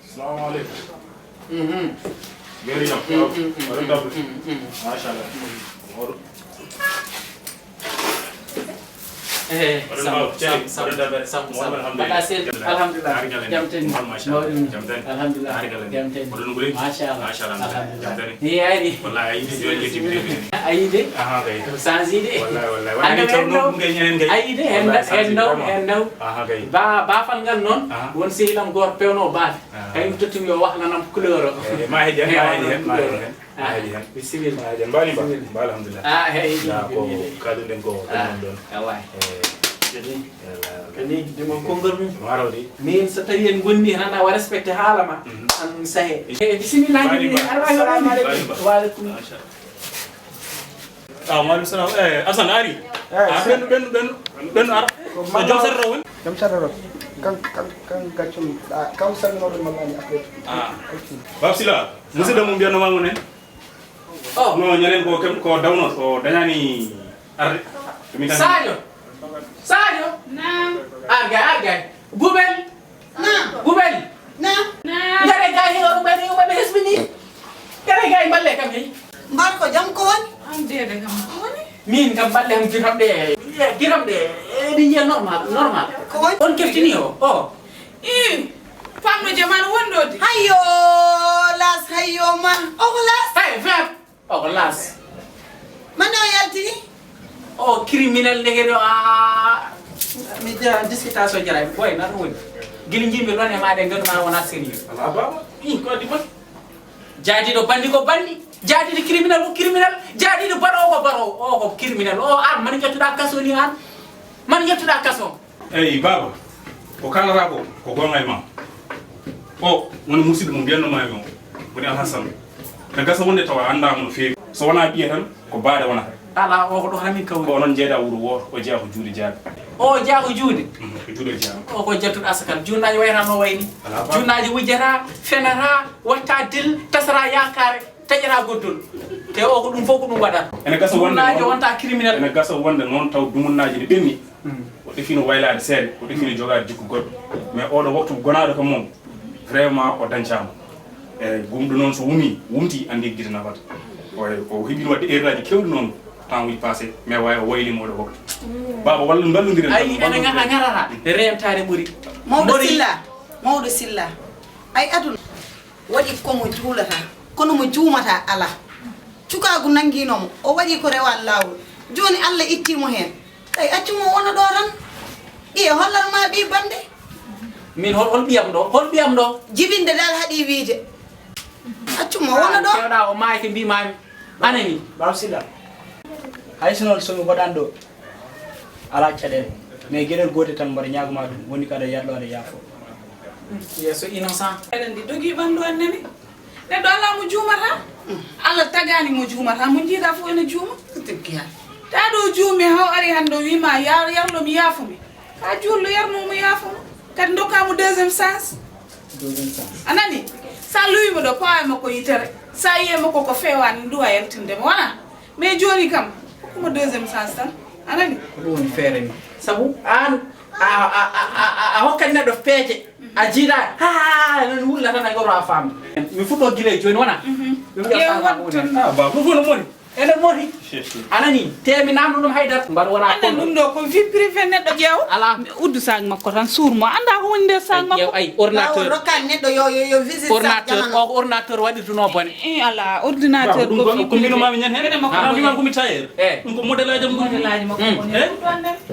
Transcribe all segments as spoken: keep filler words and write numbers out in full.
Salamu aleykum. Mhm. Gari jam. Mm, mm, mm, Waɗi mm, tabu. Mm, mm. Machallah. Hoɗo. Eh, Waɗi Sam, tabu. Sam, Ceri, Sam, waɗi Sam, tabu. Sam. Mbaɗa sel. Alhamdulillah. Alhamdulillah. Jam tan. Mawɗum. Jam tan. Alhamdulillah. Alhamdulillah. Jam tan. Hoɗo nguli? Machallah. Machallah. Alhamdulillah. Jam tan. Ni ayri. Wallahi, ayri. Joni jejjiti. Ayri de. Aha, kay. Sansi de. Wallahi, wallahi. Hande waɗi en taw ɗo. Ɗum kay ñamen kay. Ayri de. Hen wallahi, sansi en ɗo, vraiment. En ɗo. Aha, kay. Ba, bafal ngal noon. Aha. Won sehilam goto pewno baafe. Ah. Kañum tottumi yo wahlanam couleur o. Eh, ma heƴi hen, ma heƴi hen, ma heƴi hen. Ah, ma heƴi hen. Bisimilla. Ma heƴi hen. Mbaali mba, bisimilla. Mba alhamdulillah. Ah, heƴi, ya, ko heƴi. Kalduɗen ko, ko ah, ɗum ɗon. Awa. Eh. Kadi, yalla. Kadi, de mon konngol mum. Waro de. Min so tawi en gonni tan a wa respecté haala ma. Mhm. An sahe. Eh, bisimilla. Mbaali mba. Assalamu aleykum. Mbaali mba. Wa aleykum. Machallah. Ah, maaleykum salam. Eh, Assane, a ari? Eh, ah, ɓen, ɓen, ɓen, ɓen ara. Ko so joom sarata o woni? Joom sarata o. Kan, kan, kan gaccum, ah, kan salminoɗo mallani après. Ah. Ok. Bab Sila, musidɗo mum mbiyatno ma mo nen? Oh. No, ñanden ko kam, ko dawno, o dañani arde. Ko mi tan. Sadio. Sadio. Naam. Ar gay, ar gay. Bubel. Naam. Bubel. Naam. Naam. Ngare gay, o ɓe, o ɓe hesbini. Ngare gay, mballe kam hey. Mbar ko jam ko woni? Am deede kam ko woni? Min kam mballe am gitamɗe, gitamɗe, eɗi yiya normal, normal. Ko woni? On keftini o, o. Ii, famɗo jam aɗa wonɗoode? Hayyo, las, hayyo ma. O ko las? Hey, fam. O ko las. Mande o yaltini? O criminel ndeke ɗo, a, mi jara discutation jara, boy, na ɗum woni. Gila jimɓe ɗon e maɗa, nganndu ma wona sérieux. Ala baba. Ii, ko addi mon? Jaadiiɗo bandi ko bandi, jaadiiɗo criminel ko criminel, jaadiiɗo baɗoowo ko baɗoowo, o ko criminel. O an, man ƴettuɗa kaso ni an? Man ƴettuɗa kaso? Eyi, baaba, ko kaalata ko, ko goonga e ma. O woni musidɗo mo mbiyatno ma mi o, woni Alhasan. Ene gasa wonde tawa a anndaama no feewi. So wonaa ɓiya tan, ko baade wonata. Alaa, o ko ɗo tan min kawri. Ko onon njeeyda wuro wooto, o jeyaa ko juuɗe jeegom. O jeyaa ko juuɗe? Mhm, ko juuɗe jeegom. O ko jattuɗo asakal. Juuɗnaaji wayata no wayni. Alaa, baaba. Juuɗnaaji wujjata, fenata, watta dil, tasata yaakaare. Taƴata goddol. Te o ko ɗum fof ko ɗum waɗata. Ene gasa wonde noon, wonta criminel. Ene gasa wonde noon taw dumunnaaji ne ɓenni. Mm. O ɗefino waylaade seeɗa, o ɗefino jogaade jikku goɗɗo. Mais oɗo waktu gonaaɗo ko moom, vraiment o dañcaama. E gumɗo noon so wumi, wumti, anndi gite nafata. O, o heɓino waɗde erreur aji kewɗi noon, temps uji passé, mais way o waylima oɗo waktu. Mm. Baaba, walla mballondiren. Ayi, ene ngata, ngatata. Reentaade ɓuri. Mawɗo Silla, mawɗo Silla. Ay aduna. Waɗi ko mo juulata, kono mo juumata alaa. Cukaagu nanngiino mo, o waɗi ko rewaa laawol. Jooni Allah ittii mo heen. Tawi accu mo wona ɗo tan. Iye hollan ma ɓii bannde. Min hol, hol ɓiyam ɗo? Hol ɓiyam ɗo? Jibinde dal haɗi wiyde. Accu mo wona ɗo. Kewɗa o maayke mbiimaami. Anani. Baaba Sila. Hay so noon so mi hoɗan ɗo. Alaa caɗeele. Mais geɗel gootel tan mboɗo ñaago ma ɗum, woni ko aɗa yallo aɗa yaafo. Yeeso innocent. Eɗen ndi dogii ɓanndu an nani. Neɗɗo alaa mo juumata. Allah tagaani mo juumata. Mo njiiɗa fof ene juuma. Tiggi han. Taa ɗo juumi haw ari hannde o wiima yar, yarlo mi yaafo mi. Haa juulɗo yarno mo yaafo mo. Kadi ndokkaa mo deuxième chance. Deuxième chance. A nani? Sa luwi mo ɗo, pawa mo ko yitere. Sa yiye mo ko ko feewaani, nduwa yaltinde mo, wona? Mais jooni kam, hokku mo deuxième chance tan. Anani? Ko ɗum woni feere ni. Sabu aan a, a, a, a, a hokkat neɗɗo peeje. A jiidaa, ha, non wulla tan a goro a faam. Mi fuɗɗo gila e jooni wona. Ɗum ƴeew faama woni. Ah, ba, ɗum fof no moni. Ene moni. Anani, te mi namno ɗum haydara. Mbar wona. Anani ɗum ɗo ko vie privée neɗɗo ƴeew. Ala. Uddu sac makko tan suur mo. Annda ko woni nder sac makko. Ay, ordinateur. Rokkan neɗɗo yo, yo, yo visite sac. Ordinateur, o ko ordinateur waɗirduno bone. Eh, ala, ordinateur ko vie privée. Ko mbino mami ñan hen. Ana mbima ko mi tailleur. Eh. Ɗum ko modèle aji am. Modèle aji makko woni. Eh?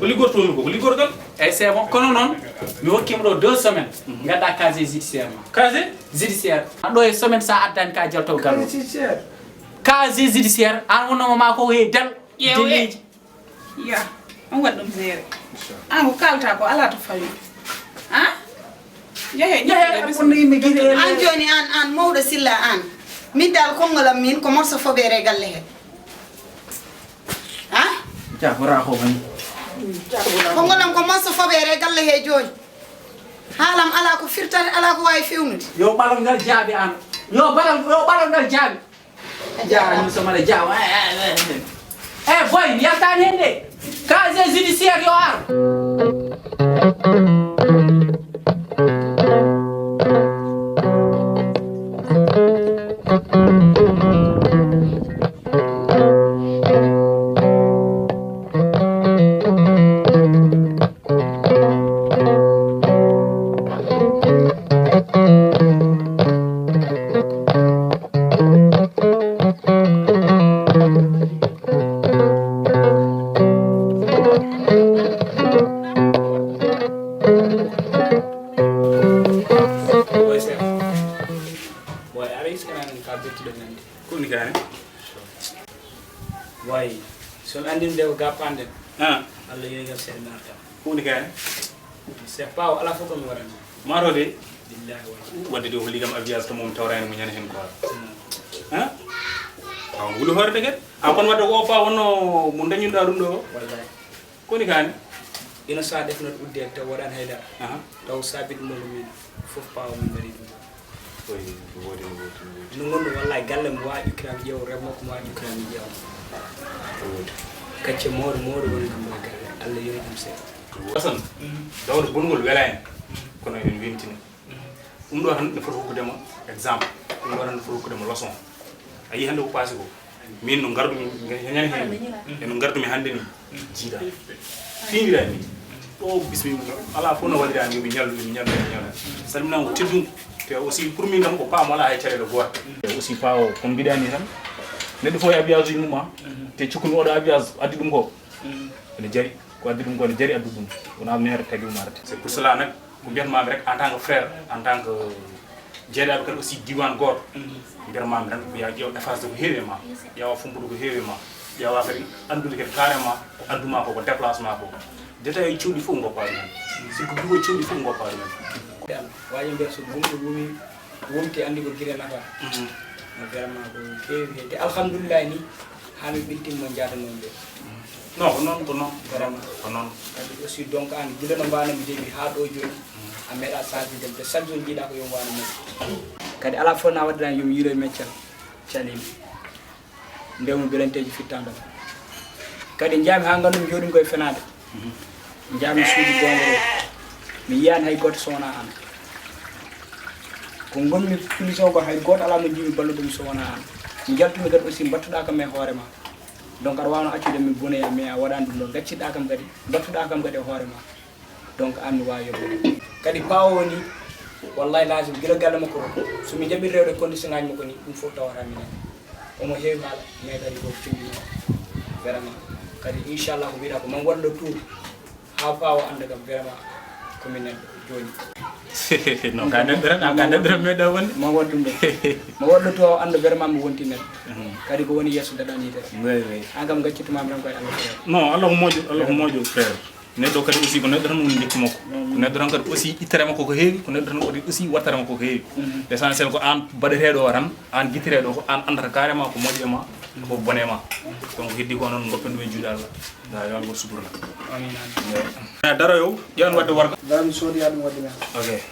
Ko liggortomi ko, ko liggorgal. Eyyi, c'est bon. Kono noon, mi hokkima ɗo deux semaines. Gadda casier judiciaire ma. Casier? Judiciaire. Ɗo e semaine sa addani ka jaltaw gallo. Casier judiciaire. Casier judiciaire. An wonnoma ma ko he dal. Ƴeew e. Deleji. Ya. On waɗ ɗum géré. An ko kalta ko ala to fawi. Ha? Jehe, jehe, jehe, an wonno yimɓe gila. An jooni an, an mawɗo Silla an. Min dal konngol am min ko morso foɓeere galle he. Ha? Jafora ko woni. Konngol am ko morso foɓeere galle he jooni. Haalam ala ko firtata, ala ko waawi fewnude. Yo ɓalal ngal jaabi an. Yo ɓalal, yo ɓalal ngal jaabi. Jaani so mala jaawa. Eh, eh, eh, eh. Eh, boy, mi yaltaani heen de. Casier judiciaire yo ar. Boy, Seex. Boy, aɗa yiskana en ka bettuɗo men de. Ko woni kaane? Boy, so mi anndino de ko ga panɗen. Ah. Allah yowi kam seeɗa mi arta. Ko woni kaane? Seex Paawo, alaa fof ko mi waɗani. Maaro de? Billahi wallahi. Wadde de o holli kam aviage to mum tawrani mo ñande heen quoi. Hmm. Hein? Taw wuli hoore de kadi. A kon wadde ko o Paawo wonno mo dañuɗa ɗum ɗo? Wallahi. Koni kaani? Ina sa defnat udde taw waɗan haydara. Aha. Taw sabit mo min fof Paawo min mbaɗi ɗum. Oy, no woodi, no woodi, no woodi. No ngonno wallahi galle mo wawi ƴukkira mi ƴeewa, remo ko mo wawi ƴukkira mi ƴeewa. No woodi. Kacce mawɗo, mawɗo woni kam ɗo galle. Allah yoni kam seeɗa. Asan, mhm, dawde bongol wela en. Mhm. Kono en wimtina. Mhm. Ɗum ɗo tan ne foti hokkude mo exemple. Ɗum ɗo tan ne foti hokkude mo leçon. A yii hannde ko paasi ko. Min no ngardu mi, ñande heen. E no ngardu mi hannde ni. Jiida. Fiindira min. Ɗo bismillah. Ala fof no waɗira mi, mi ñallu, mi ñallu, mi ñallu. Salminama ko teddum. Te aussi pour min kam ko paam wala hay caɗeele gooto. Te aussi paawo, ko mbiɗa ni tan. Neɗɗo fof e aviage uji mum ma. Te cukkumi oɗo aviage addi ɗum ko. Ene jari. Ko addi ɗum ko ene jari addu ɗum. Wona maire tagi umarde. C'est pour cela nag, ko mbiyatmaami rek en tant que frère, en tant que jeeɗaaɓe kadi aussi diiwaan gooto. Mhm. Mbiyatmaami tan ko yo ƴeew effacé ko heewi e ma, ƴeewa fompude ko heewi e ma, ƴeewa kadi anndude kadi carrément ko addu ma ko, ko déplacement ko. Détail cewɗi fof ngoppa ɗum heen. Si ko duwo cewɗi fof ngoppa ɗum heen. Waaji mbiya so gumɗo wumi, wumti anndi ko gire nafa. Mhm. No vraiment ko feewi. Te alhamdulillahi ni, haa mi ɓiltin mo njaadanoon ɓe. Non, ko noon, ko noon, ko noon, ko noon. Kadi aussi, donc, aan gila no mbaanoo mi deeɓi haa ɗo jooni, a meeɗaa saafidde, te chaque jour njiiɗaa ko yo mbaano moƴƴi. Kadi alaa fof na waɗiran yo mi yiiroy meccal, caliimi. Nde mo belanteeji fittaande am. Kadi njaami haa nganndu mi jooɗi koye fenaande. Njaami suudu goongo ɗo. Mi yiyaani hay gooto so wonaa aan. Ko ngonmi prison ko hay gooto alaa mo njiimi balluɗo mi so wonaa aan. Njaltumi kadi aussi mbattuɗaa kam e hoore ma. Donc aɗa waawno accude mi bonoya, mais a waɗaani ɗum ɗo, gacciɗaa kam kadi, mbattuɗaa kam kadi e hoore ma. Donc aan mi waawi yoɓde. Kadi paawo woni, wallahi lazim, gila galle makko ɗo, so mi jaɓi rewde condition ngaji makko ni, ɗum fof tawata minen. Omo heewi haala, mais kadi ko findino vraiment. Kadi inchallah ko mbiɗa ko man waɗ le tour. Haa paawo annda kam vraiment ko minen jooni. Non, ka neɗɗo tan, ka neɗɗo tan meeɗa wonde. Ma waɗ ɗum ɗo. Ma waɗ ɗo to annda vraiment mi wonti neɗɗo. Mhm. Kadi ko woni yeeso daɗani yitere. Oui, oui. An kam gaccituma mi tan koye Allah. Non, Allah ko moƴƴo, Allah ko moƴƴo, frère. Neɗɗo kadi aussi ko neɗɗo tan woni jikku makko. Ko neɗɗo tan kadi aussi ittere makko ko heewi, ko neɗɗo tan kadi aussi wattare makko ko heewi. Mhm. L'essentiel ko an baɗeteɗo o tan, an guittereɗo ko an andata carrément ko moƴƴo e ma, ko bone e ma. Donc heddi ko noon goppen ɗum e juuɗe Allah. Da yo Allah sutura. Amin, amin. Eh, daro yo, ƴeewan wadde warga. Da mi soodi ya ɗum wadde men. Ok.